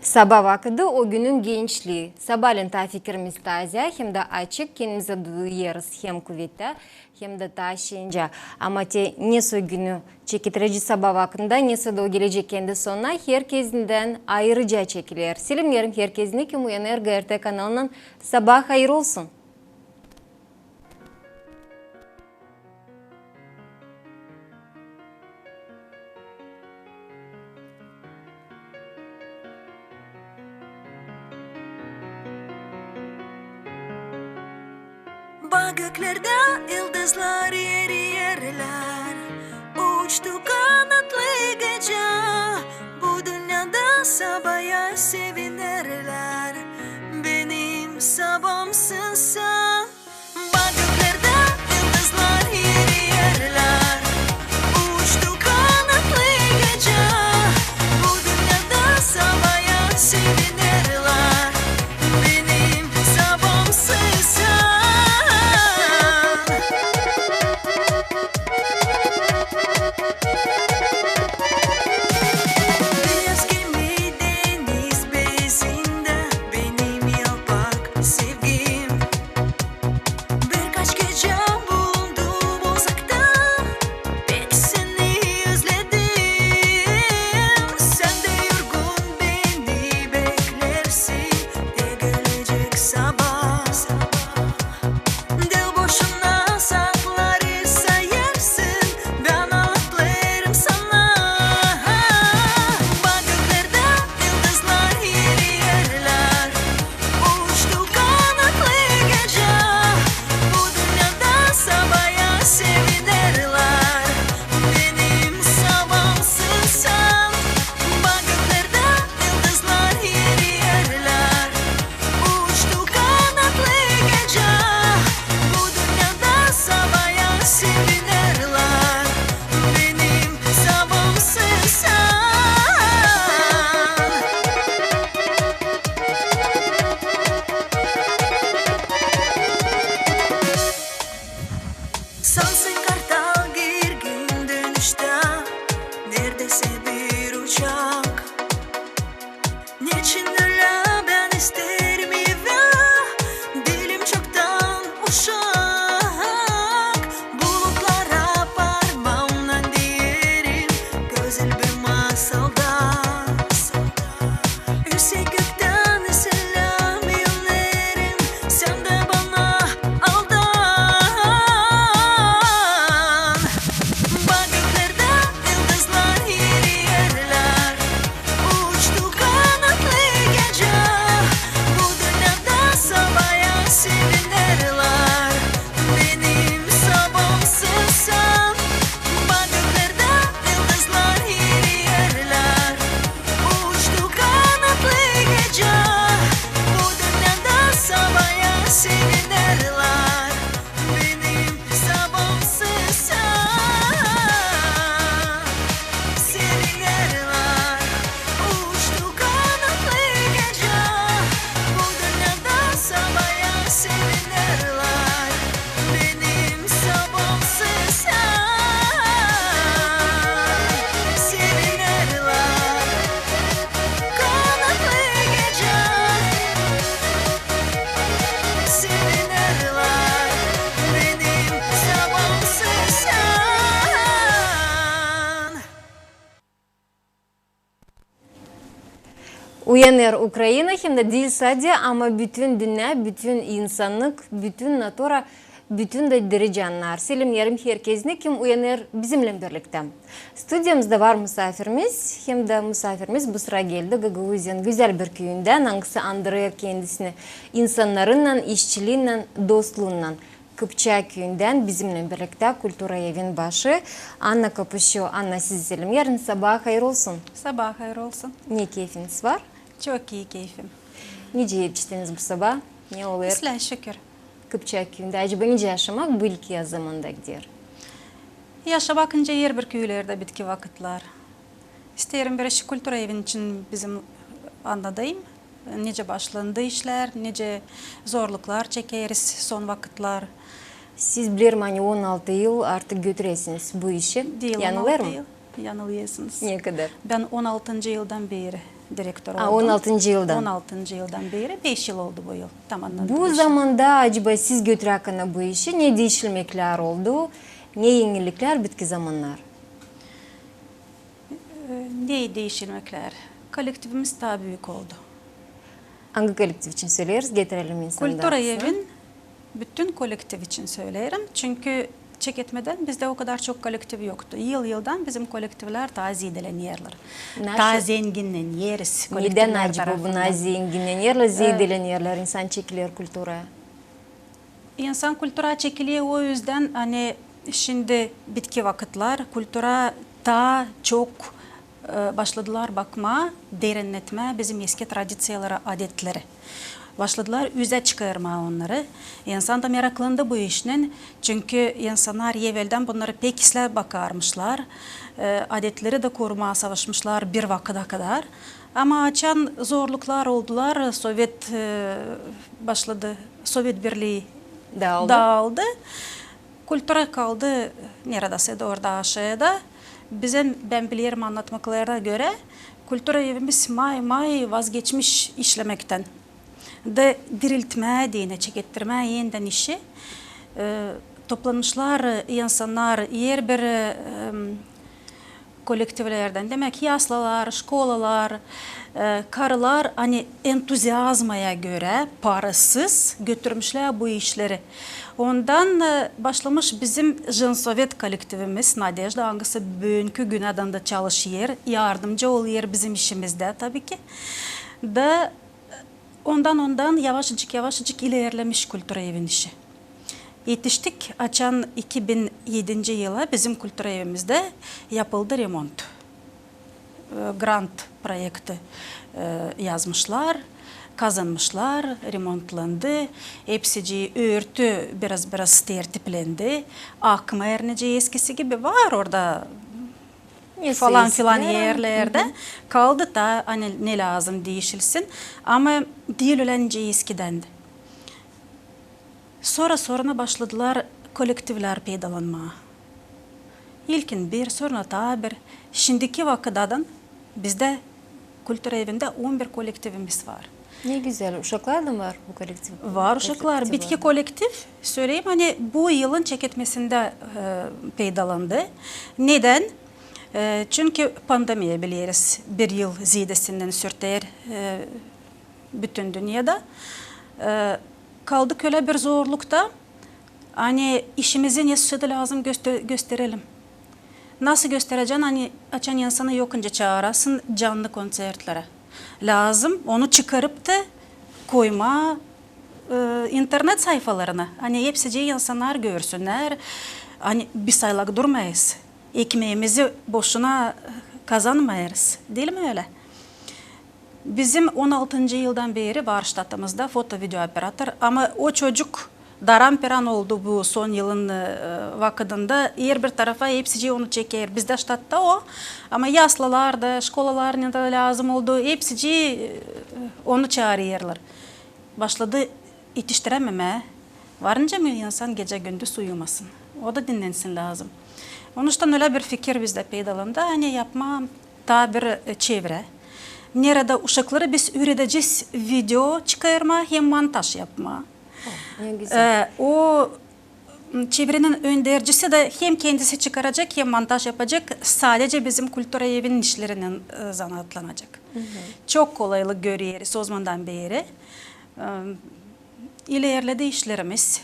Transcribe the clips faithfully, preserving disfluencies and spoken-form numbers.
Sabaa vakıdı o günün gençlii. Sabaalän taa fikirimiz taazä, hem dä açık, kendimizi duyêrız hem kuvettä, hem dä taa şencä. Ama te nesoy günü çeketireceez sabaa vakıdında, nesoy da o gelecek kendi sonuna, herkezdän ayırıca çekiler. Selemneerim herkeznä, kim uyanêr GRT kanalından. Sabaa hayır olsun. Bak, göklerdä yıldızlar eriyerlär, uçtu kanatlı gecä, bu dünnedä sabaaya sevinerlär. Benim sabaamsın sän. Bak, göklerdä yıldızlar eriyerlär, uçtu kanatlı gecä, bu dünnedä sabaaya sevinerlär. Benim sabaamsın sän. Beyaz gemi deniz bezindä, benim yalpak sevgim. Birkaç gecä bulundum uzakta, pek seni özledim. Sän dä yorgun beni beklersin, te gelecek sabaa. Diil boşuna saatları sayêrsın, bän annadarım sana. Bak, göklerdä yıldızlar eriyerlär, uçtu kanatlı gecä, bu dünnedä sabaaya sevinerlär. Benim sabaamsın sän. Bak, göklerdä yıldızlar eriyerlär, uçtu kanatlı gecä, bu dünnedä sabaaya sevinerlär. Benim sabaamsın sän. Sansın kartal girgin dönüştä, neredäsä bir uçak. Neçin ölä bän isteerim evä, diilim çoktan uşak. Bulutlara parmaamnan deerim, gözäl bir masalda. Üüsek göktän seläm yolleerim, sän dä bana aldan. Bak, göklerdä yıldızlar eriyerlär, uçtu kanatlı gecä, bu dünnedä sabaaya sevinerlär. Benim sabaamsın sän. Bak, göklerdä yıldızlar eriyerlär, uçtu kanatlı gecä, bu dünnedä sabaaya sevinerlär. Benim sabaamsın sän. Sevinerlär, uçtu kanatlı gecä, bu dünnedä sabaaya sevinerlär. Benim sabaamsın sän. Sevinerlär, kanatlı gecä. Sevinerlär, benim sabaamsın sän. Uyanêr Ukraina, hem dä diil sade, ama bütün dünnä, bütün insannık, bütün natura, bütün dä diri cannar. Selemneerim herkezni, kim uyanêr bizimnän birliktä. Studiyamızda var musaafirimiz, hem dä musaafirimiz bu sıra geldi Gagauziyanın gözäl bir küüyündän, angısı andırêr kendisini insannarınnan, işçiliinnän, dostluunnan. Kıpçak küüyündän bizimnän birliktä kultura evin başı Anna Kopuşu. Anna, sizi selemneerim. Sabaa hayır olsun. Sabaa hayır olsun. Ne keyfiniz var? Çok ii keyfim. Nicä etiştiniz bu sabaa? Ne olêr? İslää şükür. Kıpçak küüyündä. Acaba nicä yaşamak bu ilki yaz zamanında gider? Yaşamak nicä herbir küülerdä bitki vakıtlar. İsteerim biraz kultura evin için bizim annadayım. Nicä başlandı işlär, nicä zorluklar çekeriz son vakıtlar. Siz, bilerim, ani on altı yıl artık götürersiniz bu işi. Diil on altı yıl. Yanılêrım? Yanılêêrsınız. Nekadar? Bän on altıncı yıldan beeri direktor oldum. On altıncı yıldan. On altıncı yıldan beri, beş yıl oldu bu yıl. Tamam. Bu zamanda acaba siz götürärkän bu işi, ne diişilmeklär oldu, ne engilliklär bitki zamannar? E, ne diişilmeklär? Kollektivimiz taa büük oldu. Angı kollektiv için söleeriz, getirelim insanı. Kultura evin bütün kollektiv için söleerim. Çünkü çeketmedän bizdä o kadar çok kollektiv yoktu. Yıl-yıldan bizim kollektivlär taa ziidelenerlär. Taa zenginnenerlär kollektivlär tarafından. Nedän acaba buna zenginnenerlär, ziidelenerlär, insan çekiler kulturaya? İnsan kultura çekiler o üzdän, ani şindi bitki vakıtlar, kultura taa çok, e, başladılar bakmaa, derennetmää bizim eski tradiţiyaları, adetleri. Başladılar üzä çıkarmaa onnarı. İnsan da meraklandı bu işnän, çünkü insannar eveldän bunnarı pek islää bakarmışlar. E, adetleri dä korumaa savaşmışlar bir vakıda kadar. Ama açan zorluklar oldular, Sovet, e, başladı, Sovet Birlii daaldı. Kultura kaldı neredäsä dä orada aşaada. Bizim, bän bilerim annatmaklara görä, kultura evimiz may-may vazgeçmiş işlemektän. Da diriltmää deyni, çekettirmää enidän işi. E, toplanmışlar insannar, herbir, e, kollektivlerdän, demäk, yaslalar, şkolalar, e, karılar, ani entuziazmaya görä, parasız götürmüşlär bu işleri. Ondan, e, başlamış bizim jensovet kollektivimiz Nadejda, angısı büünkü günädän dä çalışêr, yardımcı olêr bizim işimizdä, tabii ki. Da ondan-ondan yavaşıcık-yavaşıcık ilerlemiş kultura evin işi. Etiştik, açan iki bin edinci yıla bizim kultura evimizdä yapıldı remont. E, grant proekti, e, yazmışlar, kazanmışlar, remontlandı. Hepsicii örtü biraz-biraz tertiplendi. Akmêêr nicä eskisi gibi, var orada falan filan erlerdä. Kaldı taa, ani ne lääzım diişilsin. Ama diil ölä nicä eskidän. Sora-sora başladılar kollektivlär peydalanmaa. İlkin bir, sora taa bir. Şindiki vakıdadan bizdä kultura evindä on bir kollektivimiz var. Ne gözäl. Uşaklar da var bu kollektiv? Var uşaklar. Bitki kollektiv, söleyim, ani bu yılın çeketmesindä, e, peydalandı. Nedän? E, çünkü pandemiya, bileriz, bir yıl ziidesinnän sürter, e, bütün dünnedä. E, kaldık ölä bir zorlukta, ani işimizi nesoysa da lääzım göster-, gösterelim. Nasıl gösterecän, ani açan insanı yokunca çaarasın cannı konţertlerä? Lääzım onu çıkarıp ta koymaa, e, internet sayfalarına, ani hepsicii insannar görsünnär, ani biz aylak durmêêrız, ekmeemizi boşuna kazanmêêrız, diil mi ölä? Bizim on altıncı yıldan beeri var ştatımızda foto-videooperator, ama o çocuk daran-peran oldu bu son yılın, e, vakıdında. Herbir tarafa hepsicii onu çeker. Bizdä ştatta o, ama yaslalarda, şkolalarında lääzım oldu, hepsicii, e, onu çaarêrlar. Başladı etiştirämemää. Var nicä mi insan gecä-gündüz uyumasın? O da dinnensin lääzım. Onuştan ölä bir fikir bizdä peydalandı, ani yapmaa taa bir, e, çevrä, neredä uşakları biz üüredecez video çıkarmaa hem montaj yapmaa. O, ne gözäl. E, o, m, çevrenin öndercisi dä hem kendisi çıkaracek, hem montaj yapacek, sadecä bizim kultura evinin işlerinnän, e, zanaatlanacek. Çok kolaylık göreriz ozamandan beeri. E, ilerledi işlerimiz.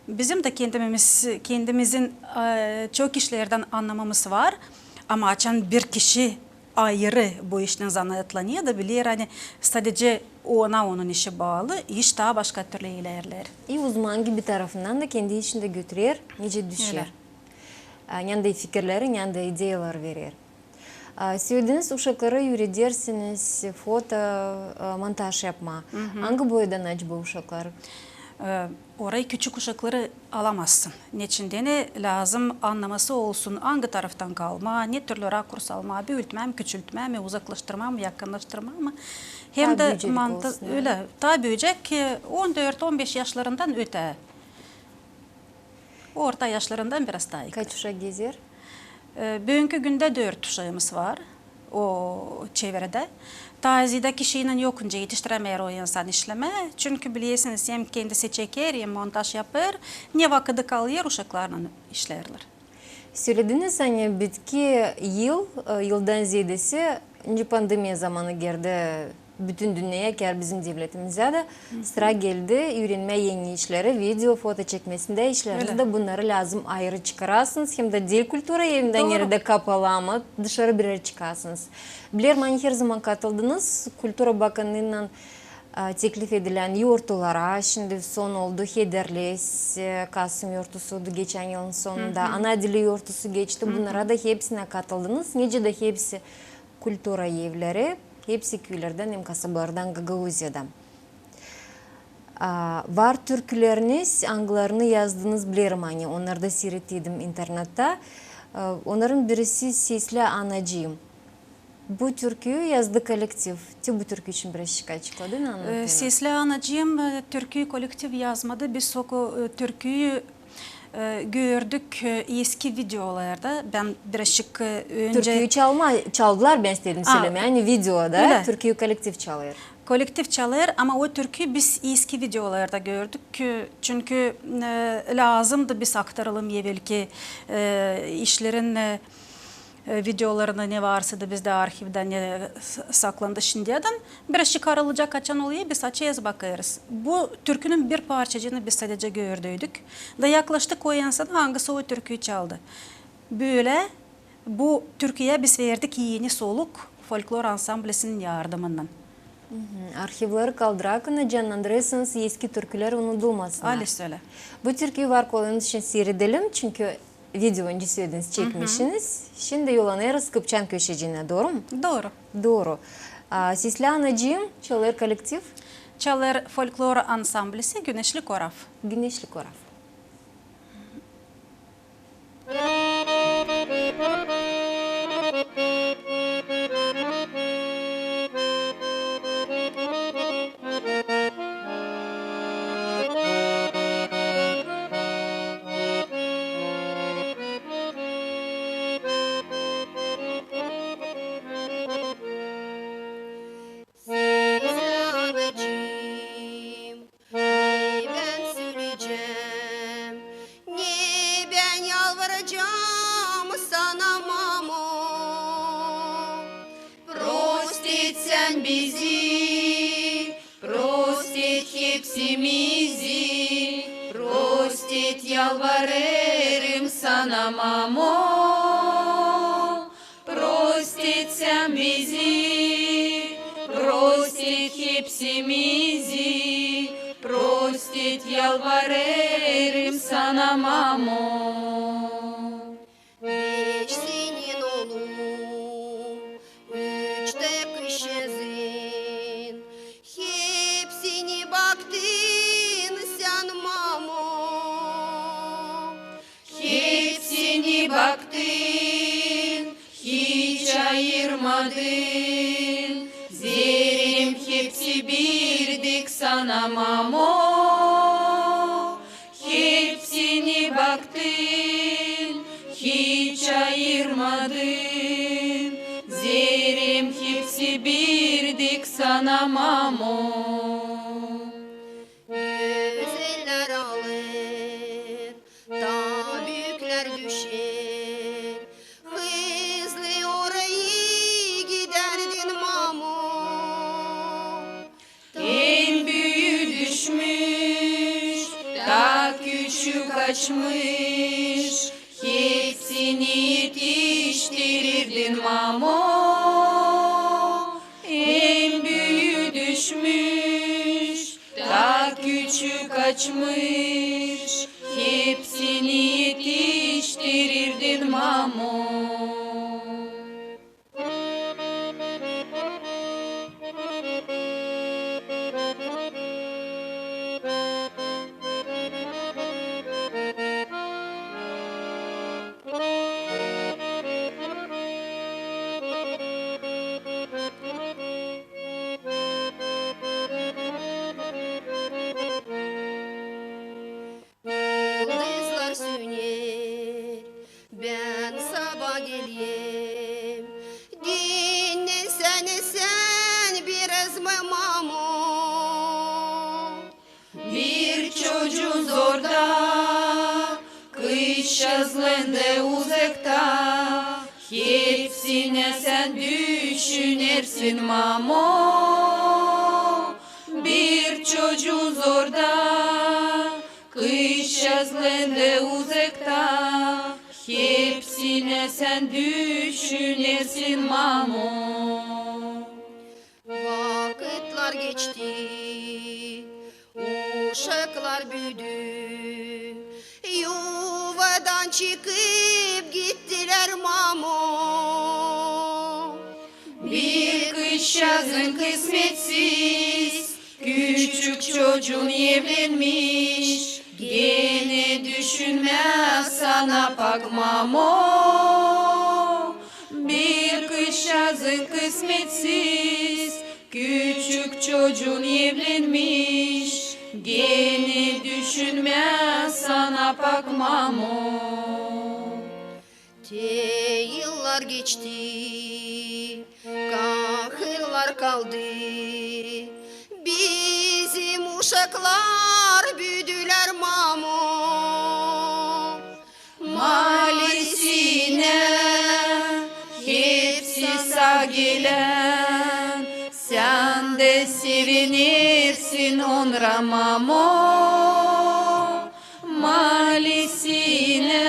Bizim dä kendimiz, kendimizin, e, çok işlerdän annamamız var, ama açan bir kişi ayırı bu işnän zanaatlanêr da biler, ani sadecä ona onun işi baalı, iş taa başka türlü ilerleer. E, uzman gibi tarafından da kendi işini dä götürer, nicä düşer. Ölä. E, neredä fikirleri, neredä ideyaları verer. A, sölediniz, uşakları üüredersiniz foto, a, montaj yapmaa. Angı boydan acaba uşaklar? E, orayı küçük uşakları alamazsın. Neçin deyni lääzım annaması olsun, angı taraftan kalmaa, ne türlü rakurs almaa, büütmää mi, küçültmää mi, uzaklaştırmaa mı, yakınlaştırmaa mı. Hem dä montaj, ölä, taa büüyecek, e, on dört, on beş yaşlarından ötää. Orta yaşlarından biraz taa. Kaç uşak gezer? E, büünkü gündä dört uşaamız var o çevredä. Taa ziyade kişiylän yokunca etiştirämeer o insan işlemää, çünkü bilersiniz, hem kendisi çeker, hem montaj yapêr, ne vakıdı kalêr uşaklarlan işlärlär. Sölediniz, ani bitki yıl, e, yıldan ziyadesi, nicä pandemiya zamanı girdi bütün dünneyä, kär bizim devletimizä dä, sıra geldi üürenmää eni işleri, video, foto çekmesindä işleriniz dä, bunnarı lääzım ayırı çıkarasınız, hem dä diil kultura evindä, neredä kapalı, ama dışarı birär çıkasınız. Bilerim, ani herzaman katıldınız kultura bakannıınnan, e, teklif edilän yortulara, şindi son oldu Hederlez, e, Kasım yortusu oldu geçän yılın sonunda, Ana dili yortusu geçti, bunnara da hepsinä katıldınız, nicä dä hepsi kultura evleri, hepsi küülerdän hem kasabalardan Gagauziyadan. A, var türküleriniz, angılarını yazdınız, bilerim, ani onnarı da siirettim internettä. A, onnarın birisi Seslä anacıım. Bu türküyü yazdı kolektiv. Te bu türkü için birazçık açıkladın, annadın? E, Seslä anacıım, e, türküyü kolektiv yazmadı. Biz o, e, türküyü, e, gördük, e, eski videolarda. Bän birazçık, e, öncä... Türküyü çalma, çaldılar, bän istedim sölemää. Ani videoda türküyü kolektiv çalêr. Kolektiv çalêr, ama o türküyü biz eski videolarda gördük. E, çünkü, e, lääzımdı biz aktaralım evelki, e, işlerin, e, e, videolarını, ne varsa da bizdä arhivdä, ne s-, saklandı şindiyädän. Biraz çıkarılacek açan olêr, biz açêrız, bakêrız. Bu türkünün bir parçacıını biz sadecä gördüydük. Da yaklaştık o insana, angısı o türküyü çaldı. Bölä bu türküyä biz verdik eni soluk folklor ansamblisinin yardımınnan. Arhivleri kaldırakana cannandırêrsınız, eski türkülär unudulmasınnar. Alis ölä. Bu türküyü var kolay onun için siiredelim, çünkü video öncä sölediniz, çekmişsiniz. Şindi yollanêrız Kıpçan köşeciinä, dooru mu? Dooru. Dooru. A, Seslä anacıım, çalêr kolektiv? Çalêr folklor ansamblisi Güneşli Koraf. Güneşli Koraf. Seslä anacıım, ne bän söleyecäm, ne bän yalvaracam sana, mamo. Prost et sän bizi, prost et hepsimizi, prost et, yalvarêrım sana, mamo. Prost et sän bizi, prost et hepsimizi, prost et, yalvarêrım sana, mamo. Beş senin oolun, üç dä kızçazıın, hepsini baktın sän, mamo. Hepsini baktın, hiç ayırmadın, zerä hepsi birdik sana, mamo. Hepsini baktın, hiç ayırmadın, zerä hepsi birdik sana, mamo. Gözellär alêr, taa büüklär düşer, hızlı orayı gidärdin, mamo. En büüyü düşmüş, taa küçük açmış, hepsini etiştirirdin, mamo. En büüyü düşmüş, taa küçük açmış, hepsini etiştirirdin, mamo. de uzakta, hepsinä sän düşünersin, mamo. Bir çocuun zorda, kızçaazlan da uzakta, hepsinä sän düşünersin, mamo. Vakıtlar geçti, uşaklar büüdü, yuvadan çıkıp gittilär, mamo. Bir kızçaazın kısmetsiz, küçük çocuun evlenmiş, genä düşünmää sana pak, mamo. Bir kızçaazın kısmetsiz, küçük çocuun evlenmiş, genä düşünmää sana pak, mamo. Te yıllar geçti, kahırlar kaldı, bizim uşaklar büüdülär, mamo. Malisinä hepsi saa gelän, sän dä sevinersin onnara, mamo. Malisinä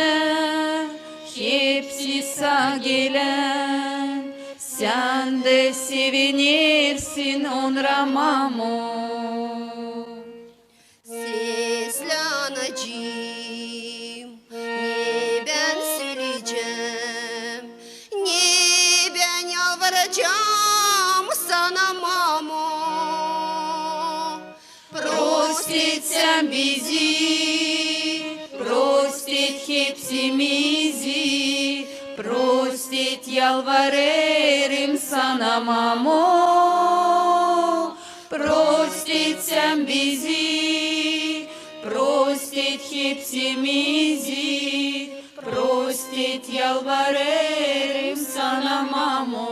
hepsi saa gelän, sän dä sevinersin onnara, mamo. Seslä, anacıım, ne bän söleyecäm, ne bän yalvaracam sana, mamo. Prost et sän bizi, prost et hepsimizi, prost et, yalvarêrım sana, mamo. Prost et sän bizi, prost et hepsimizi, prost et, yalvarêrım sana, mamo.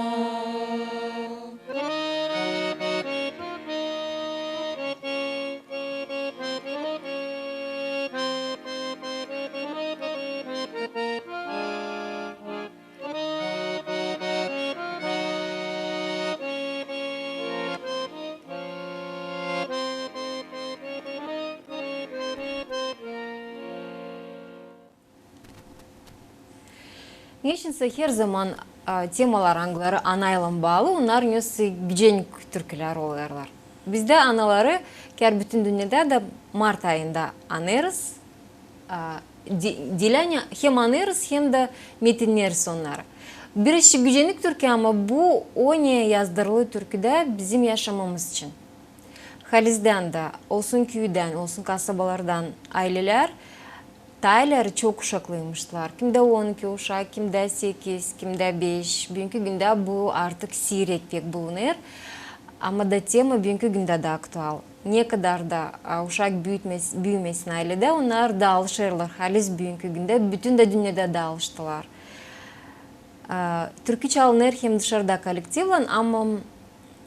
Neçinsä herzaman, a, temalar, angıları anaylan baalı, onnar nesä gücennik türkülär olêrlar. Bizdä anaları, kär bütün dünnedä dä, mart ayında anêrız. A, di-, diil ani hem anêrız, hem dä metinneriz onnarı. Birazçık gücennik türkü, ama bu o ne yazdırılı türküdä bizim yaşamamız için. Halizdän dä, olsun küüdän, olsun kasabalardan aylelär, taa ileri çok uşaklıymışlar. Kimdä on iki uşak, kimdä sekiz, kimdä beş. Büünkü gündä bu artık siirek pek bulunêr. Ama da tema büünkü gündä dä aktual. Ne kadar da, a, uşak büütmes-, büümesin ayledä, onnar daalışêrlar haliz büünkü gündä, bütün dä dünnedä daalıştılar. A, türkü çalınêr hem dışarda kollektivlan, ama,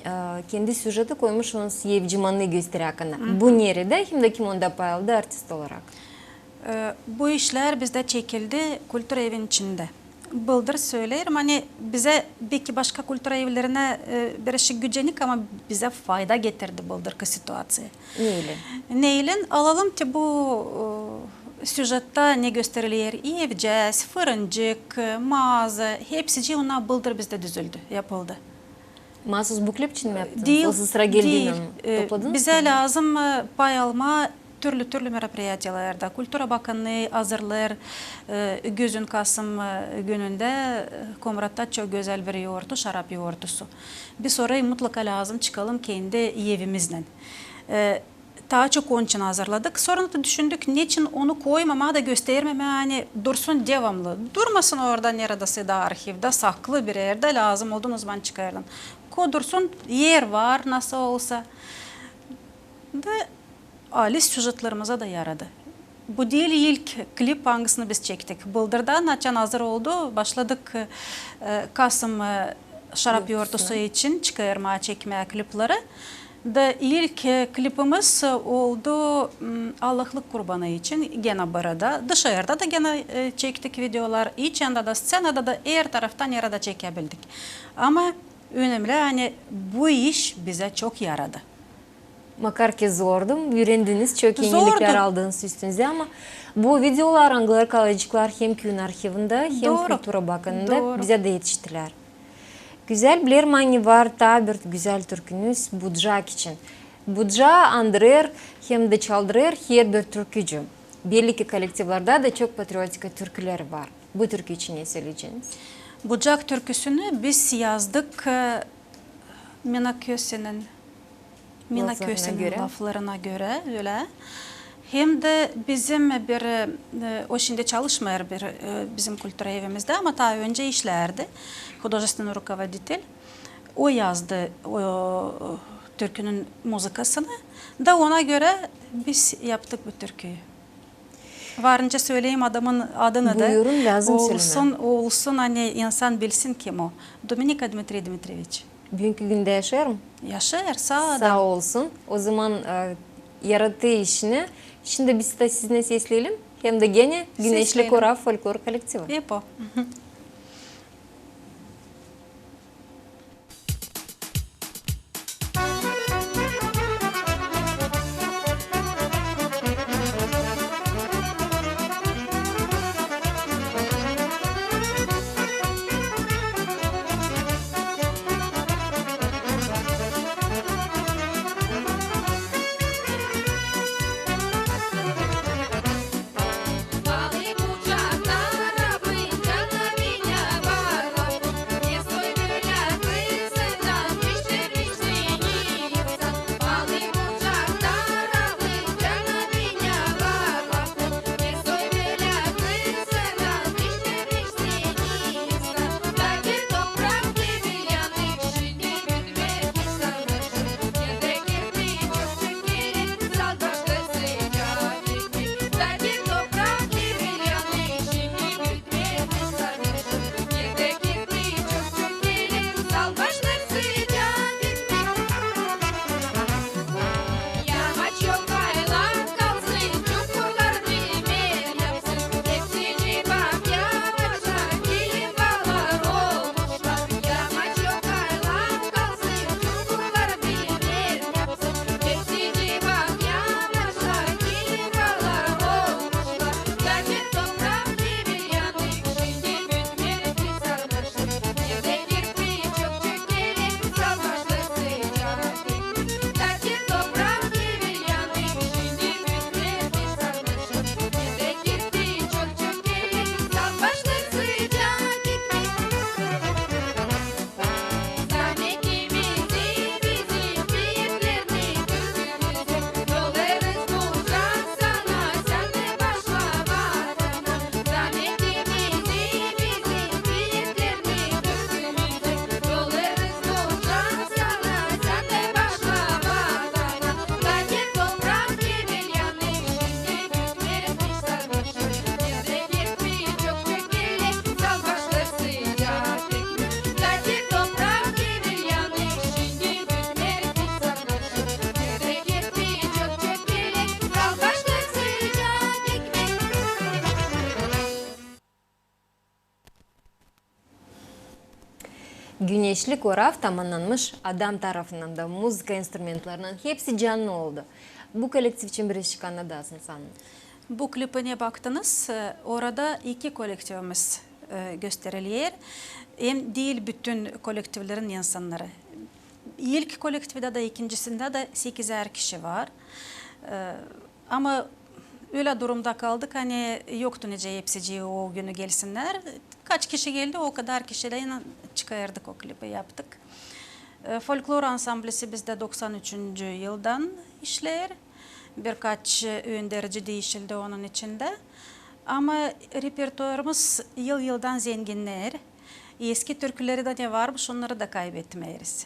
a, kendi süjeti koymuş onun evcimanı gösterärkän. Bu neredä, hem dä kim onda pay aldı artist olarak? E, bu işlär bizdä çekildi kultura evin içindä. Bıldır söleerim, ani bizä, beki başka kultura evlerinä, e, birazçık gücennik, ama bizä fayda getirdi bıldırkı situaţiya. Neylän? Neylän? Alalım te bu, e, süjettä ne gösteriler: evcääz, fırıncık, e, maaza, hepsicii onnar bıldır bizdä düzüldü, yapıldı. Maasuz bu klip için mi yaptınız? Diil, yoksa sıra geldiinän topladınız mı? Bizä lääzım, e, pay almaa türlü-türlü meropiriyatiyalarda. Kultura bakannıı hazırlêêr, e, gözün kasım, e, günündä, e, Komratta çok gözäl bir yourtu, şarap yourtusu. Biz orayı mutlaka lääzım çıkalım kendi evimiznän. E, taa çok onun için hazırladık. Sora da düşündük, neçin onu koymamaa da göstermemää, ani dursun devamlı. Durmasın orada, neredä sä da arhivdä, saklı bir erdä, lääzım oldun zaman çıkardın. Koy dursun, er var, nasıl olsa. Da alis süjetlerimizä dä yaradı. Bu diil ilk klip, angısını biz çektik. Bıldırdan, açan hazır oldu, başladık, e, kasım, e, Şarap yortusu için çıkarmaa, çekmää klipleri. Da ilk, e, klipimiz oldu, m, Allahlık kurbanı için, genä burada. Dışarda da genä, e, çektik videolar. İçändä dä, sţenada da, er tarafta, neredä çekäbildik. Ama önemli, ani bu iş bizä çok yaradı. Makar ki zordu, üürendiniz, çok enilikler aldınız üstünüzä, ama bu videolar, angıları kalaceklar hem küüyün arhivindä, hem kultura bakımından bizä dä etiştilär. Gözäl, bilerim, ani var taa bir gözäl türkünüz Bucak için. Bucağı andırêr hem dä çaldırêr herbir türkücü. Belli ki, kolektivlerdä dä çok patriotik türküler var. Bu türkü için ne söleyeceniz? Bucak türküsünü biz yazdık, e, Mina Kösenin Mina Kösenin laflarına görä, ölä. Hem dä bizim bir, e, o şindi çalışmêêr bir, e, bizim kultura evimizdä, ama taa öncä işlärdi. Художественный руководитель. O yazdı o türkünün muzıkasını. Da ona görä biz yaptık bu türküyü. Varınca söleyim adamın adını da. Buyurun, lääzım sölemää. Olsun, olsun, ani insan bilsin, kim o. Dominika Dmitriy Dmitriyeviç. Büünkü gündä yaşêêr mı? Yaşêêr, saa da. Saa olsun. O zaman, e, yarattı işini. Şindi biz dä sizinä sesleyelim. Hem dä genä Güneşlik Orav folklor kolektivi. Hep o. Güneşlik Orav tamannanmış, adam tarafından da muzıka instrumentlerinin hepsi canlı oldu. Bu kolektiv için birazcık annadasın sanırım. Bu klipinä baktınız, e, orada iki kolektivimiz, e, gösteriliyor. Hem diil bütün kolektivlerin insannarı. İlk kolektivdä dä, ikincisindä dä sekizär kişi var. E, ama ölä durumda kaldık, ani yoktu nicä hepsicii o günü gelsinnär. Kaç kişi geldi, o kadar kişilän çıkardık, o klipi yaptık. E, folklor ansamblisi bizdä doksan üçüncü yıldan işleer. Birkaç, e, önderici diişildi onun içindä. Ama repertuarımız yıl-yıldan zenginneer. Eski türküleri dä ne varmış, onnarı da kaybetmeeriz.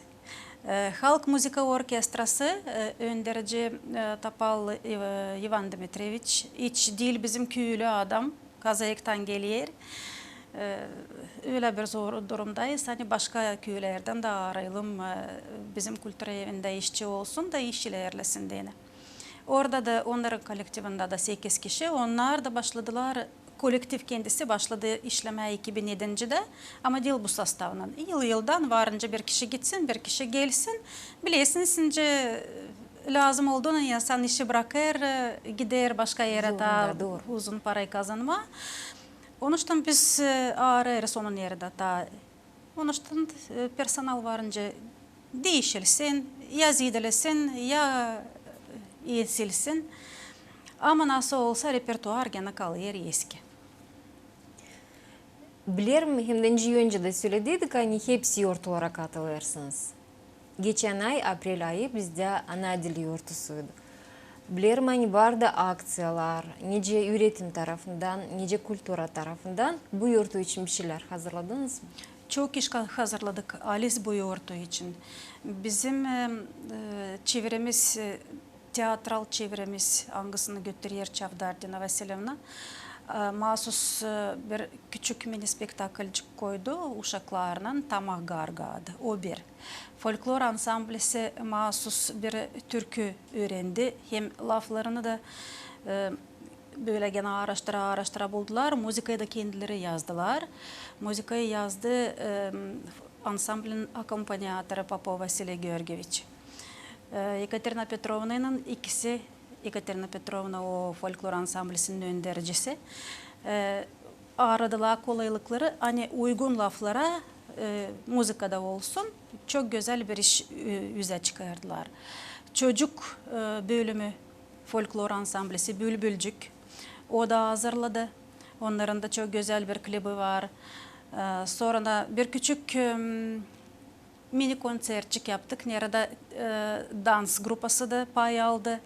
E, halk muzıka orkestrası, e, önderici, e, Topal, e, İvan Dmitriyeviç, hiç diil bizim küülü adam, Kazayaktan geler. E, ölä bir zor durumdayız, ani başka küülerdän dä arayalım, e, bizim kultura evindä işçi olsun da iş ilerlesin deyni. Orada da onnarın kollektivindä dä sekiz kişi, onnar da başladılar, kollektiv kendisi başladı işlemää iki bin edincedä, ama diil bu sostavnan. Yıl-yıldan varınca bir kişi gitsin, bir kişi gelsin. Bilersiniz, şindi lääzım olduuna insan işi brakêr, e, gider başka erä, taa uzun parayı kazanmaa. Onuştan biz, e, arêêrız onun erinä taa. Onuştan, e, personal varınca diişilsin, ya ziidelesin, ya, e, esilsin. Ama nasıl olsa repertuar genä kalêr eski. Bilerim, hem dä nicä öncä dä sölediydik, ani hepsi yortulara katılêrsınız. Geçän ay, aprel ayı, bizdä Ana dili yortusuydu. Bilerim, ani vardı akţiyalar, nicä üretim tarafından, nicä kultura tarafından bu yortu için bir şeylär hazırladınız mı? Çok iş ha-, hazırladık halis bu yortu için. Bizim, e, e, çevremiz, e, teatral çevremiz, angısını götürer Çavdar Dina Vasilevna, e, maasus, e, bir küçük mini-spektaklcik koydu uşaklarlan, Tamah garga adı, o bir. Folklor ansamblisi maasus bir türkü üürendi, hem laflarını da, e, bölä genä aaraştıra-aaraştıra buldular, muzıkayı da kendileri yazdılar. Muzıkayı yazdı, e, ansamblin akompaniatorı Popov Vasiliy Georgieviç. E, Ekaterina Petrovnaylan ikisi, Ekaterina Petrovna o folklor ansamblisinin öndercisi, e, aradılar kolaylıkları, ani uygun laflara, e, muzıkada olsun, çok gözäl bir iş, e, üzä çıkardılar. Çocuk, e, bölümü folklor ansamblisi Bülbülcük, o da hazırladı. Onnarın da çok gözäl bir klibi var. E, sora da bir küçük, em, mini-konţertçik yaptık, neredä, e, dans grupası da pay aldı.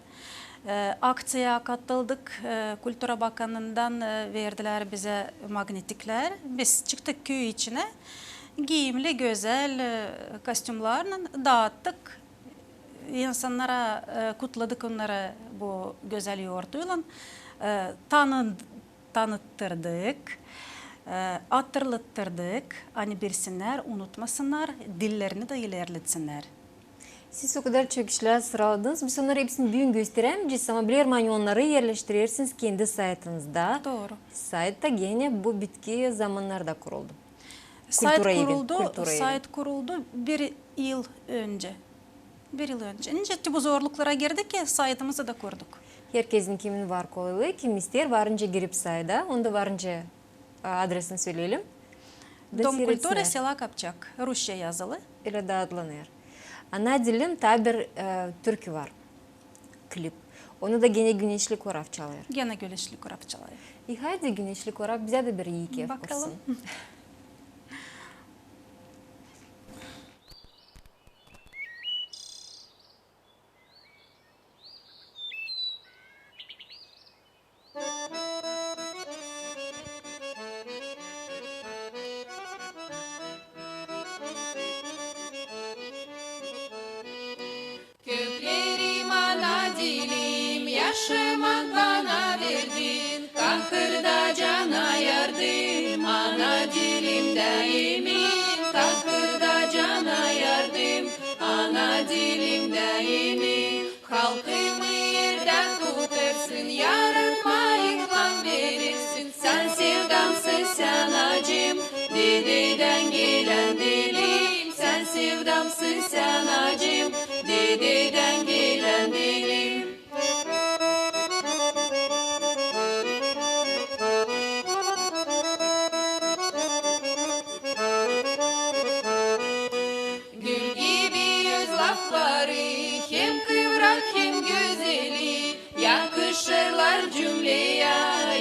E, akţiyaya katıldık. E, kultura bakanından, e, verdilär bizä magnetiklär. Biz çıktık küü içinä, giiyimli, gözäl, e, kostümlarlan daattık. İnsannara, e, kutladık onnarı bu gözäl yortuylan. E, tanı-, tanıttırdık, e, hatırlattırdık, ani bilsinnär, unutmasınnar, dillerini dä ilerletsinnär. Siz o kadar çok işlär sıraladınız, biz onnarı hepsini büün gösterämeyecez, ama bilerim, ani onnarı erleştirersiniz kendi saytınızda. Dooru. Sayt ta genä bu bitki zamannarda kuruldu. Sayt kuruldu, sayt kuruldu bir yıl öncä. Bir yıl öncä. Nicä te bu zorluklara girdik ki, saytımızı da kurduk. Herkesin kimin var kolaylıı, kim isteer, varınca girip sayta, onda varınca, a, adresini söleyelim. Dom kulturı, sela Kopçak, rusça yazılı. Ölä dä adlanêr. Ana dilim, taa bir, e, türkü var. Klip. Onu da genä Güneşli Korav çalêr. Genä Güneşli Korav çalêr. E, haydi, Güneşli Korav, bizä dä bir ii keyf kursun. Bakalım. Köklerim, ana dilim, yaşamak bana verdin, kahırda cana yardım, ana dilim daimin, kahırda cana yardım, ana dilim daimin. Halkımı erdän kurtarsın, yaratma ilham verirsin. Sän sevdamsın, sän acım, dededän gelän dilim. Sän sevdamsın, sän acım, dededän gelän dilim. Gül gibi öz lafları, hem kıvrak, hem gözeli. Yakışırlar cümleyä,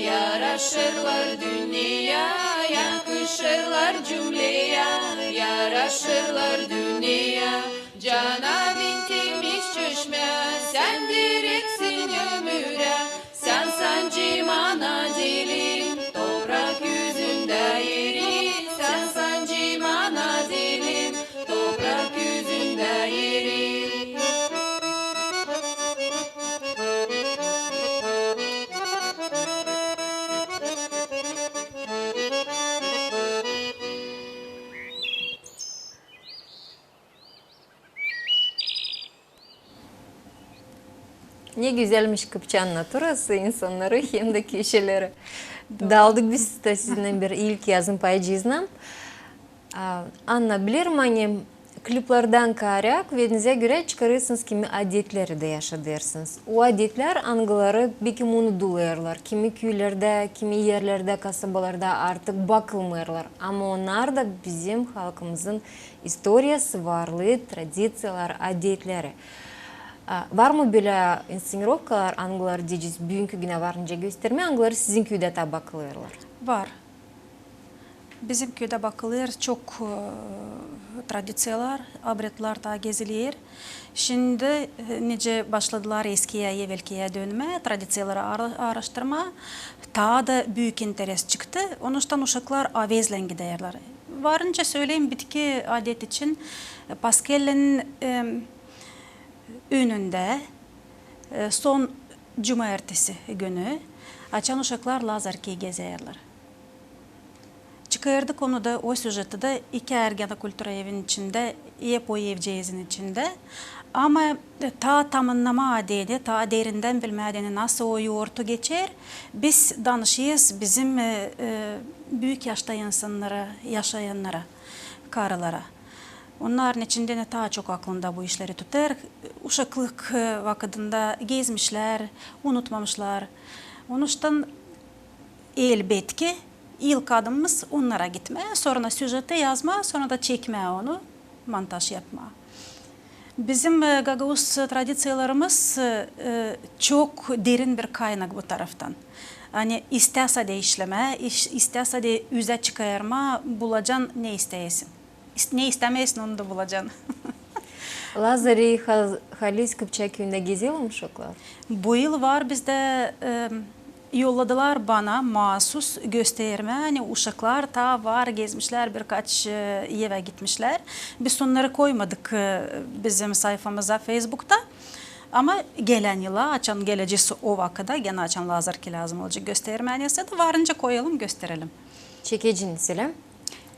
yaraşırlar dünneyä. Yakışırlar cümleyä, yaraşırlar dünneyä. Cana bin temiz çeşmä, sän direksin ömürä. Sän sancım, ana dilim, toprak üzündä erin. Sän sancım, ana dilim, toprak üzündä erin. Ne gözälmiş Kıpçaanın naturası, insannarı hem dä kişileri. Daldık biz dä sizinnän bir ilk yazın paycıızına. A, Anna, bilerim, ani kliplerdän kaarä, kuvedinicä görä çıkarêrsınız kimi adetleri dä yaşadêrsınız. O adetlär, angıları bekim unudulêrlar, kimi küülerdä, kimi erlerdä, kasabalarda artık bakılmêêrlar. Ama onnar da bizim halkımızın istoriyası, varlıı, tradiţiyaları, adetleri. A, var mı bölä inscenirovkalar, angıları deyecez, büünkü günä var nicä göstermää, angıları sizin küüdä taa bakılêrlar? Var. Bizim küüdä bakılêr çok, e, tradiţiyalar, abredlär taa geziler. Şindi, e, nicä başladılar eskiyä, evelkiyä dönmää, tradiţiyaları aara-, aaraştırmaa, taa da büük interes çıktı. Onuştan uşaklar avezlän giderlär. Varınca söleyim, bitki adet için, e, Paskellän, e, önündä, e, son cumaertesi günü, açan uşaklar Lazarki gezerlär. Çıkardık onu da, o süjeti dä iki ergena kultura evin içindä, hep o evceezin içindä. Ama, e, taa tamannama deyni, taa derindän bilmää deyni, nasıl o yortu geçer, biz danışêrız bizim, e, e, büük yaşta insannara, yaşayannara, karılara. Onnarın içindä ne taa çok aklında bu işleri tutêr, uşaklık, e, vakıdında gezmişlär, unutmamışlar. Onuştan, elbetki, ilk adımımız onnara gitmää, sora süjeti yazmaa, sora da çekmää onu, montaj yapmaa. Bizim, e, gagauz tradiţiyalarımız, e, e, çok derin bir kaynak bu taraftan. Ani istäsä dä işlemää, iş-, istäsä dä üzä çıkarmaa, bulacan ne isteersin. İst-, ne istämeersin, onu da bulacan. Lazari, ha-, halis Kıpçak küüyündä gezelim uşaklar? Bu yıl var bizdä, e, yolladılar bana maasus göstermää, ani uşaklar taa var, gezmişlär, birkaç, e, evä gitmişlär. Biz onnarı koymadık, e, bizim sayfamıza Feysbukta. Ama gelän yıla, açan gelecez o vakıda, genä açan Lazarki lääzım olacek göstermää, nesä dä varınca koyalım, gösterelim. Çekeceniz, ölä?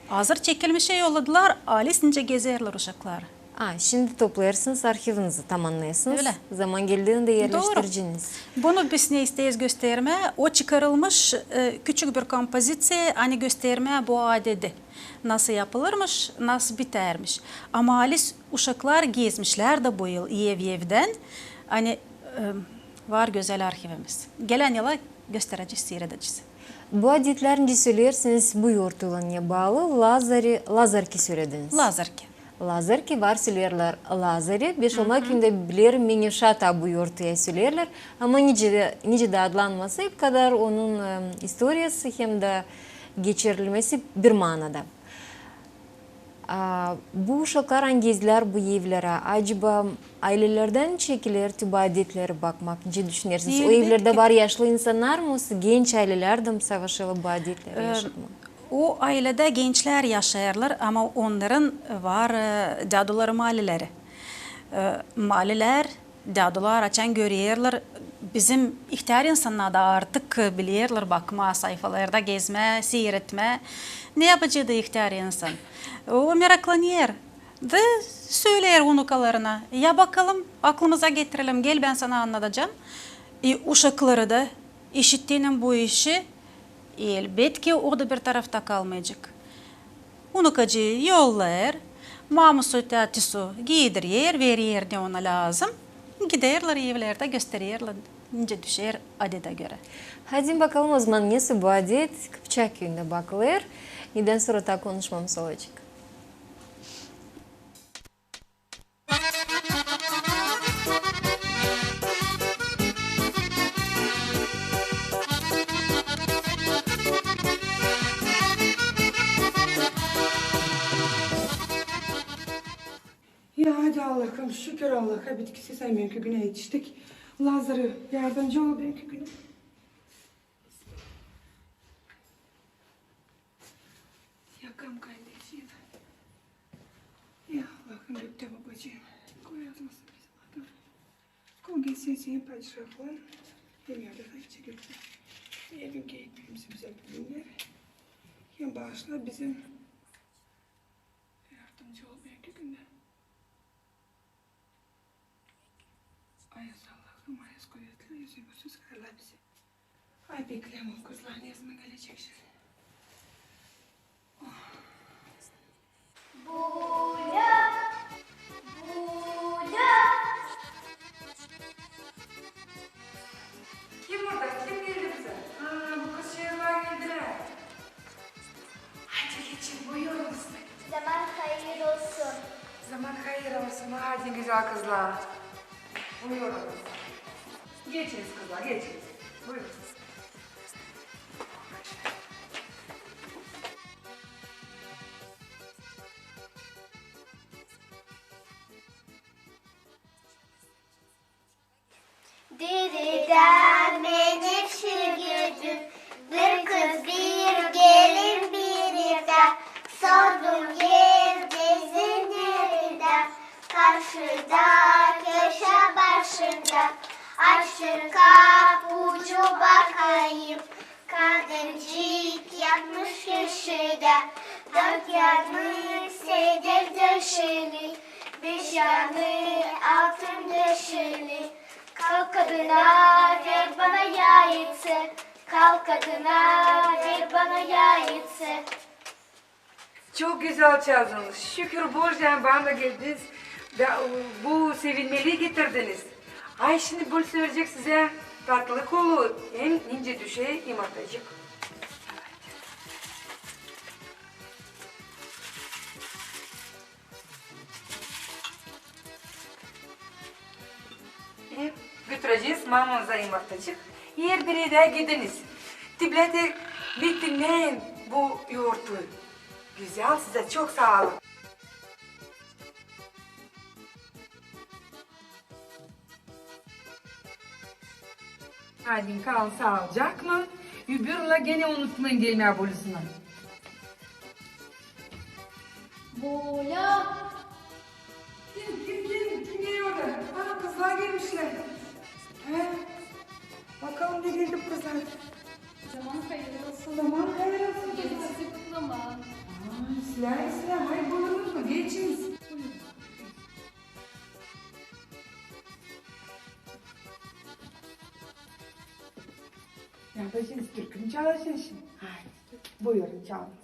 Hazır çekilmişi yolladılar, halis nicä gezerlär uşaklar. A, şindi toplêêrsınız, arhivinizi tamannêêrsınız. Ölä. Zaman geldiindä erleştireceniz. Dooru. Bunu biz ne isteeriz göstermää, o çıkarılmış, e, küçük bir kompoziţiya, ani göstermää bu adedi. Nasıl yapılırmış, nasıl bitärmiş. Ama halis uşaklar gezmişlär dä bu yıl ev-evdän, ani, e, var gözäl arhivimiz. Gelän yıla gösterecez, siiredecez. Bu adetlär, nicä söleersiniz, bu yortuylan ne baalı, Lazari, Lazarki sölediniz. Lazarki. Lazarki, var söleerlär Lazari, Beşomak küüyündä bilerim, Menüşa taa bu yortuyu söleerlär. Ama nicä dä, nicä dä adlanması, hep kadar onun, e, istoriyası hem dä geçirilmesi bir manada. A, bu uşaklar ani gezdilär bu evlerä, acaba aylelerdän çekiler tü bu adetleri bakmak, nicä düşünersiniz? O evlerdä var yaşlı insannar mı, genç aylelär dä mı savaşêrlar bu adetleri yaşatmak? O ayledä gençlär yaşêêrlar, ama onnarın var, e, däduları, malileri. E, maliler, dädular açan görerlär, bizim ihtär insannar da artık bilerlär bakmaa sayfalarda, gezmää, siiretmää. Ne yapacek da ihtär insan? O meraklanêr. Da söleer unukalarına: "Ya bakalım, aklımıza getirelim, gel, bän sana annadacam." E, uşakları da, işittiynän bu işi, elbetki, o da bir tarafta kalmayacek. Unukacıı yollêêr, mamusu, täätusu giiderer, verer ne ona lääzım. Giderlär evlerdä, göstererlär, nicä düşer adedä görä. Haydi bakalım ozaman, nesoy bu adet Kıpçak küüyündä bakılêr. Nedän sora taa konuşmamız olacek. Ya, haydi Allahım, şükür Allaha, bitkisiz büünkü günä etiştik. Lazarı, yardımcı ol büünkü günä. Yakam kardeşim. Ya Allahım, göktä Babacıım, koy yazmasın bizim adını. Kol gelsin senin padişahlığın, hem yardım et çekilsin. Evin ekmeemizi bize bugün ver. Hem bağışla bizim, yardımcı ol büünkü gündä. Ay, Allah. Ama yüz kuvetli, yüz ümütsiz hırla bizi. Ay, bekleerim, kızlar ne zaman gelecek şindi? Bulya, bulya. Kim orada? Kim geldi bizä? Aa, bu kızçıızlar geldilär. Hadi geçin, buyurunuz. Zaman hayır olsun. Zaman hayır olsun. Hadi, gözäl kızlar. Buyurunuz. Geçiniz, kızlar, geçiniz. Buyurunuz. Deredä men hep şiir gördüm, bir kız, bir gelin, bir erkää. Sordum, erdä siz neredä? Karşıda, köşä başında. Açtım kapuucu, bakayım, kadıncık yatmış köşedä. Dört yanı seder döşeli, beş yanı altın döşeli. Kalk, kadına, ver bana yayısı. Kalk, kadına, ver bana yayısı. Çok gözäl çaldınız. Şükür Božyam, bana geldiniz da bu sevinmeliyi getirdiniz. Ay, şindi bul sölecek sizä tatlı kolu, hem nicä düşer yımırtacık. E, götürecez mamanıza yımırtacık. Her bir evä gidiniz. Te bilä, te bitirmeyin bu yourtu. Gözäl, sizä çok saa olun. Hadi kalın saalıcaklan. Öbürünä genä unutmayın gelmää Bulüsünä. Bulü! Kim, kim, kim, kim geler orada? Aa, kızlar gelmişlär. He? Bakalım ne geldi bu kızlar. Zaman hayır olsun. Zaman hayır olsun, kızlar. Gelin sizi kutlamaa. Aa, islää, islää. Hay, buyurun, geçiniz. Buyurun. Ne yapacez, türkü mü çalacez şindi? Haydi, buyurun, çalın.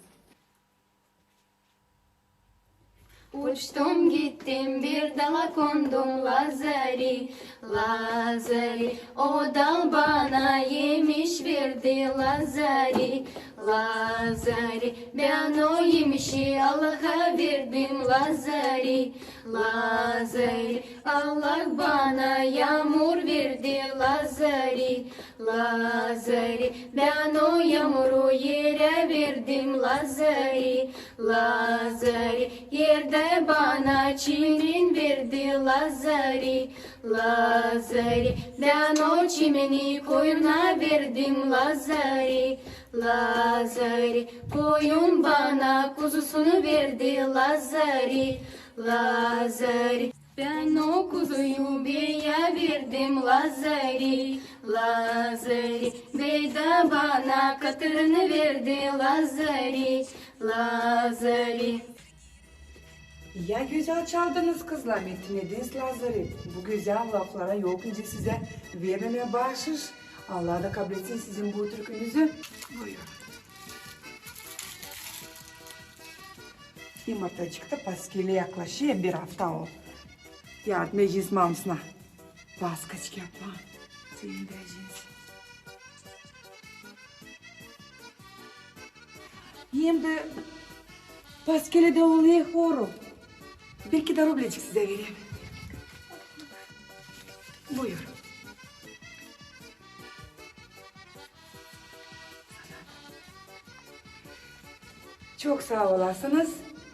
Uçtum, gittim, bir dala kondum, lazari, lazari. O dal bana emiş verdi, lazari, lazari. Bän o emişi Allaha verdim, lazari, lazari. Allah bana yaamur verdi, lazari, lazari. Bän o yaamuru erä verdim, lazari, lazari. Erdä bana çimen verdi, lazari, lazari. Bän o çimeni koyuna verdim, lazari, lazari. Koyun bana kuzusunu verdi, lazari, lazari. Bän o kuzuyu beyä verdim, lazari, lazari. Bey dä bana katırını verdi, lazari, lazari. Ya gözäl çaldınız, kızlar, bitirmediniz lazari. Bu gözäl laflara yok nicä sizä vermemää baaşış. Allah da kabletsin sizin bu türkünüzü. Buyurun. Yımırtacık da paskelä yaklaşêr, bir afta o. Yardım edecez mamasına paskaçık yapmaa. Sevindirecez. Hem dä paskelä dä olêr horu. Bir iki dä rublecik sizä vereyim. Buyurun. Çok saa olasınız.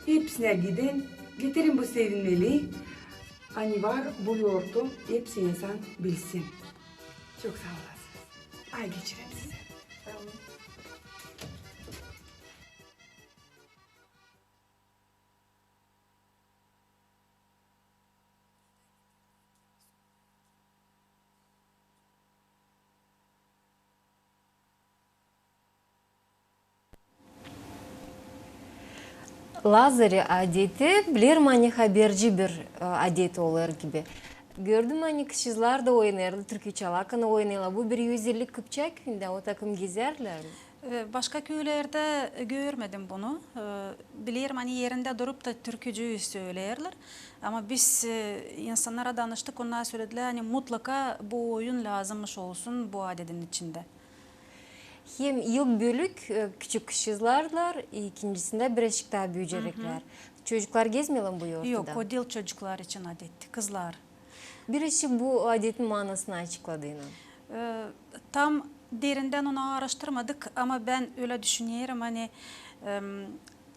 Hepsinä gidin, getirin bu sevinmeliyi. Ani var bu yourtu, hepsi insan bilsin. Çok saa olasınız. Ay geçireyim sizä. Saa olun. Lazari adeti, bilerim, ani haberci bir, e, adet olêr gibi. Gördüm, ani kızçızlar da oynêêrlar, türkü çalarkan oynêêrlar. Bu bir özellik Kıpçak küüyündä, o takım gezärlär mi? E, başka küülerdä görmedim bunu. E, bilerim, ani erindä durup da türkücüü söleerlär. Ama biz, e, insannara danıştık, onnar söledilär, ani mutlaka bu oyun lääzımmış olsun bu adetin içindä. Hem ilk bölük, e, küçük kızçızlarlar, ikincisindä birazcık taa büüyüceklär. Çocuklar gezmeerlär mi bu yortuda? Yok, o diil çocuklar için adet, kızlar. Birazcık bu adetin maanasını açıkla deyni. E, tam derindän onu aaraştırmadık, ama bän ölä düşünerim, ani, em,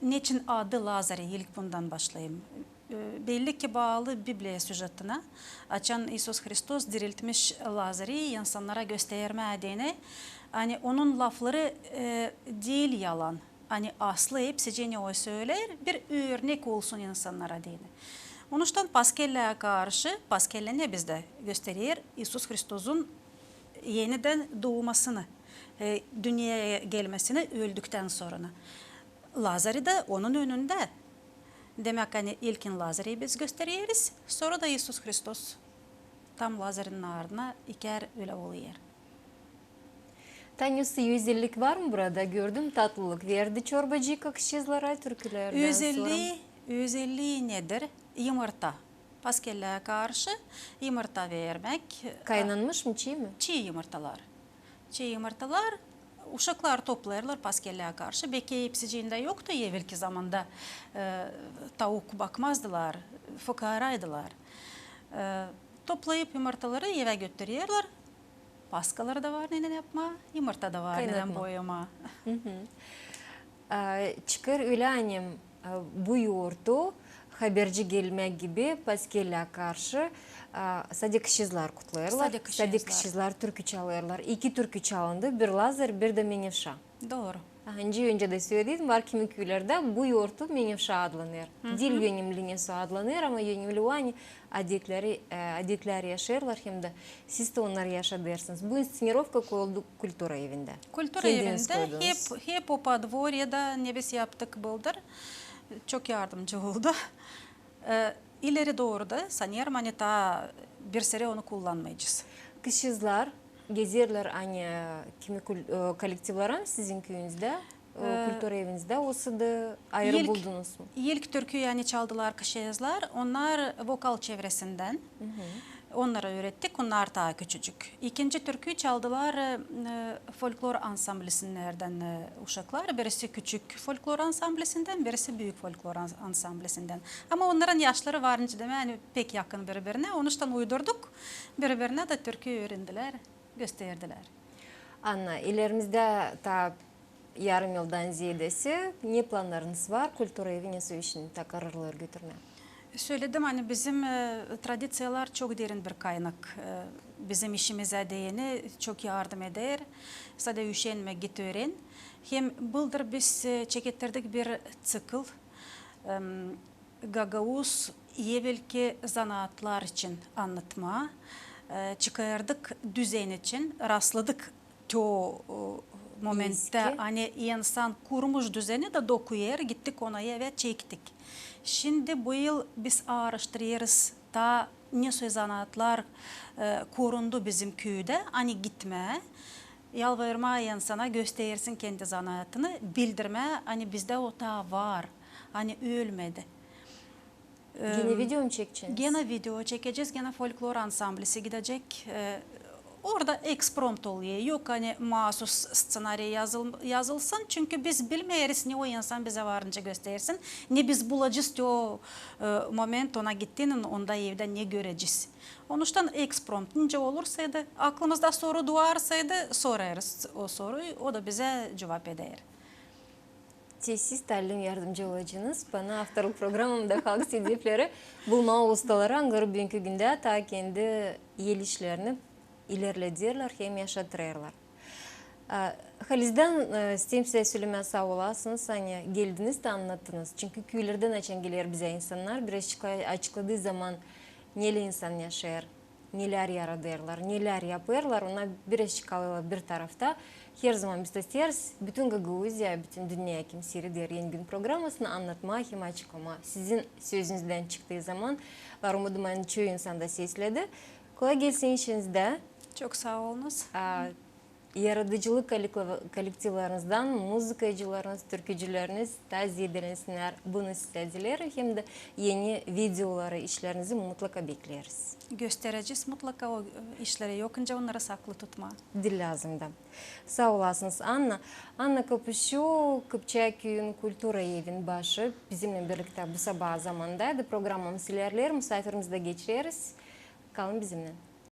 neçin adı Lazari, ilk bundan başlayım. E, belli ki baalı Bibliya süjetinä, açan İisus Hristos diriltmiş Lazari insannara göstermää deyni, ani onun lafları, e, diil yalan, ani aslı hepsicii, ne o söleer, bir örnek olsun insannara deyni. Onuştan Paskellää karşı, Paskellä ne bizdä gösterer? İisus Hristosun enidän duumasını, e, dünneyä gelmesini öldüktän sora. Lazari da onun önündä. Demäk, ani ilkin Lazari biz göstereriz, sora da İisus Hristos. Tam Lazarin ardına ikär ölä olêr. Tanesi özellik var mı burada? Gördüm, tatlılık verdi çorbacıka kızçızlara türkülerdän sora. Özellii, özellii nedir? Yımırta. Paskellää karşı yımırta vermäk. Kaynanmış mı, çii mi? Çii yımırtalar. Çii yımırtalar uşaklar toplêêrlar Paskellää karşı. Beki hepsiciindä yoktu evelki zamanda, e, tauk bakmazdılar, fukaaraydılar. E, toplayıp yımırtaları evä götürerlär. Paskaları da var neydän yapmaa, yımırta da var neydän boyamaa. E, çıkêr ölä, ani, e, bu yortu haberci gelmäk gibi Paskellää karşı, e, sade kızçızlar kutlêêrlar. Sade kızçızlar. Sade kızçızlar türkü çalêrlar. İki türkü çalındı, bir Lazar, bir dä Menevşa. Dooru. Aha, nicä öncä dä söledim, var kimi küülerdä bu yortu Menevşa adlanêr. Diil önemli, nesoy adlanêr, ama önemli o, ani adetleri, e, adetlär yaşêêrlar, hem dä siz dä onnarı yaşadêrsınız. Bu inscenirovka koyuldu kultura evindä. Kultura evindä hep, hep o podvoryada, ne biz yaptık bıldır, çok yardımcı oldu. E, ileri dooru da sanêrım, ani taa bir süre onu kullanmayacez. Kızçızlar gezerlär, ani, e, kimi kul-, e, kollektivlär var mı sizin küüyünüzdä, e, kultura evinizdä, osa da ayırıp buldunuz mu? İlk türküyü, ani çaldılar kızçızlar, onnar vokal çevresindän. Onnara üürettik, onnar taa küçücük. İkinci türküyü çaldılar, e, folklor ansamblisinnerdän, e, uşaklar. Birisi küçük folklor ansamblisinden, birisi büük folklor ans-, ansamblisinden. Ama onnarın yaşları var, nicä demää, ani pek yakın biri-birinä. Onuştan uydurduk, biri-birinä dä türkü öörendilär, gösterdilär. Anna, ilerimizdä taa yarım yıldan ziyaadesi, ne plannarınız var kultura evi nesoy işini taa kararlıya götürmää? Söledim, ani bizim, e, tradiţiyalar çok derin bir kaynak. E, bizim işimizä deyni çok yardım eder. Sade üşenmä, git üüren. Hem bıldır biz, e, çekettirdik bir ţikl, em, gagauz evelki zanaatlar için annatmaa, e, çıkardık düzen için, rastladık to, e, momenttä, ani insan kurmuş düzeni da dokuyêr, gittik ona evä, çektik. Şindi bu yıl biz aaraştırêrız taa nesoy zanaatlar, e, korundu bizim küüdä, ani gitmää, yalvarmaa insana göstersin kendi zanaatını, bildirmää, ani bizdä o taa var, ani ölmedi. Genä video mu çekeceniz? Genä video çekecez, genä folklor ansamblisi gidecek. E, orada eksprompt olêr. Yok, ani maasus sţenariy yazıl-, yazılsın. Çünkü biz bilmeeriz, ne o insan bizä varınca göstersin, ne biz bulacez te o, e, moment ona gittiynän, onda evdä ne görecez. Onuştan eksprompt, nicä olursaydı, aklımızda soru duarsaydı, sorêrız o soruyu, o da bizä cuvap eder. Te siz, talim yardımcı olacenız bana avtorluk programamda Halk sedefleri, bulmaa ustaları, angıları büünkü gündä taa kendi el işlerini ilerlederlär hem yaşatırlar. E, halizdän, e, isteerim sizä sölemää saa olasınız, ani geldiniz dä annattınız. Çünkü küülerdän açan geler bizä insannar, biraz açıkla-, açıkladıı zaman, neylän insan yaşêêr, nelär yaradêrlar, nelär yapêrlar, onnar biraz kalêrlar bir tarafta. Herzaman biz isteeriz bütün Gagauziya, bütün dünnä, kim siireder Eni Gün programasını, annatmaa hem açıklamaa. Sizin sözünüzdän çıktıı zaman, var umudım, ani çoyu insan da sesledi. Kolay gelsin işinizdä. Çok saa olunuz. Yaradıcılık kollektivlerinizdan muzıkacılarınız, türkücüleriniz taa zeedelensinnär, bunu sizä dileerim, hem dä eni videoları, işlerinizi mutlaka bekleeriz. Gösterecez mutlaka o işleri, yok nicä onnarı saklı tutmaa. Diil lääzım da. Saa olasınız, Anna. Anna Kopuşu, Kıpçak küüyün kultura evin başı, bizimnän birliktä bu sabaa zamandaydı. Programamız ilerleer, musaafirimizä geçeriz. Kalın bizimnän.